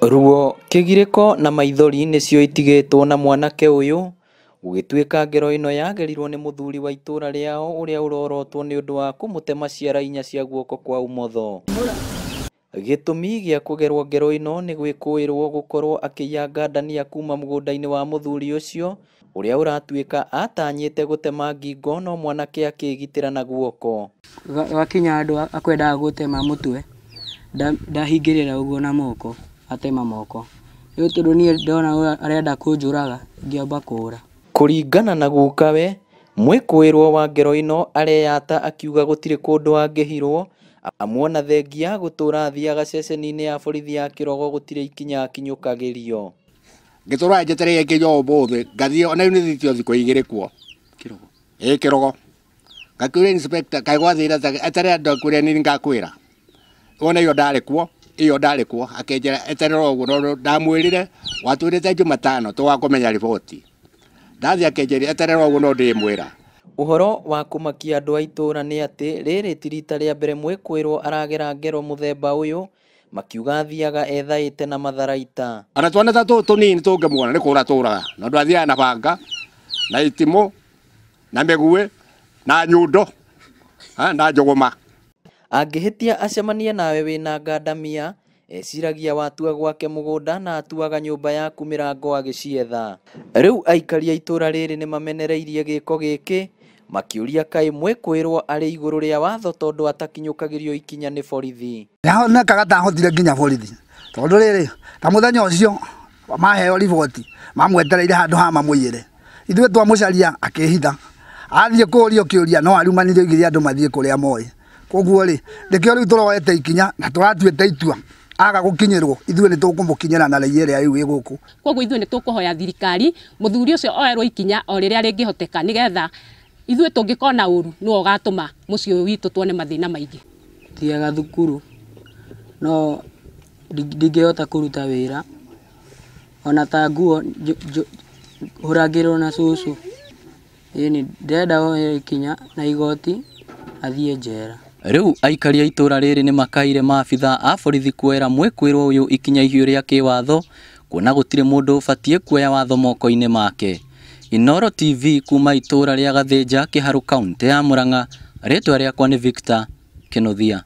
Ruo, kĩgirĩko na maithori nĩcio itigĩtwo na mwanake ũyũ gũgĩtuĩka ngero ĩno yagerirwo nĩ mũthuri wa itũra rĩao ũrĩa ũrorotwo nĩ ũndũ wa kũmũtema ciara inya cia guoko kwa ũmotho. Gĩtũmi gĩa kũgerwo ngero ĩno nĩ gwĩkũĩrwo gũkorwo akĩiya ngandania kuma mũgũnda-inĩ wa mũthuri ũcio ũrĩa ũratuĩka atanyĩte gũtema ngingo no mwanake akĩĩgitĩra na guoko. Gwakinya handũ akwendaga gũtema mũtwe, ndahingĩrĩra ũguo na moko, atema moko. Rĩu tondũ niĩ ndona arenda kũnjũraga, ngĩamba kũũra. Kũringana na gukawe, mwĩkũĩrwo wa ngero ĩno areyata akiuga gũtirĩ kũndũ angĩhirwo amuona thengia gũtũra athiaga ceceni-inĩ ya borithi ya Kĩrogo gũtirĩ ikinya akinyũkagĩrio. Ngĩtũra njetereire nginya ũmũthĩ ngathiĩ ona rĩu nĩ thiĩte thikũ igĩrĩ kuo Kĩrogo. Ĩ Kĩrogo ngakwĩra inspector kaĩ gwathire eterera ndakwĩra nĩ ngakwĩra wona iyo ndarĩ kuo iyo ndarĩ kuo akĩnjĩra eterera ũguo no ndamwĩrire watwĩrĩte Jumatano tũgakũmenya riboti ndathiĩ akĩnjĩra eterera ũguo no ndĩmwĩra. Ũhoro wa kũmakia andũ a itũũra nĩ atĩ rĩrĩ ti rita rĩa mbere mwĩkũĩrwo aragera ngero mũthemba ũyũ makiuga athiaga ethaĩte na matharaita. Ona twana ta tũtũ tũnini tũngĩmuona nĩ kũra tũraga na andũ athiaga na banga na itimũ na mĩguĩ na nyundo na njũgũma. Angĩhĩtia acemanie nawe wĩna ngandamia eciragia watua gwake mũgũnda na atuaga nyũmba yaku mĩrango agĩcietha. Rĩu aikari a itũũra rĩrĩ nĩmamenereirie gĩko gĩkĩ makĩũria kaĩ mwĩkũĩrwo arĩ igũrũ rĩa watho tondũ atakinyũkagĩrio ikinya nĩ borithi. Nĩhonekaga ta ahotire nginya borithi tondũ rĩrĩ ta mũthenya ũcio maheo riboti mamwetereire handũ ha mamũiyĩre ithuĩ twamũcaria akĩhitha athiĩ kũũrio kĩũria no arumanire oigire andũ mathiĩ kũrĩa moĩ koguo rĩ nĩkĩo rĩu tũroete ikinya na tũratuĩte itua aga gũkinyĩrwo ithuĩ nĩ tũkũmũkinyĩra na raia ĩrĩa rĩu ĩ gũkũ. Koguo ithuĩ nĩ tũkũhoya thirikari mũthuri ũcio oerwo ikinya o rĩrĩa rĩngĩhoteka nĩgetha ithuĩ tũngĩkona ũru nĩwe ũgatũma mũciĩ ũyũ witũ tuone mathĩna maingĩ. Thiaga thukuru no ndingĩhota kũruta wĩra ona ta nguo hũragĩrwo na cũcũ. Ĩni ndĩrenda oe ikinya na igoti athiĩ njera. Rĩu aikari a itũũra rĩrĩ nĩ makaire maabitha a borithi kuoera mwĩkũĩrwo ũyũ ikinya ihiũ rĩa kĩwatho kuona gũtirĩ mũndũ ũbatiĩ kuoya watho moko-inĩ make. Inooro TV kuma itũũra rĩa Gathĩnja, Kĩharũ, kaũntĩ ya Murang'a. Rĩtwa rĩakwa nĩ Victor Kĩnuthia.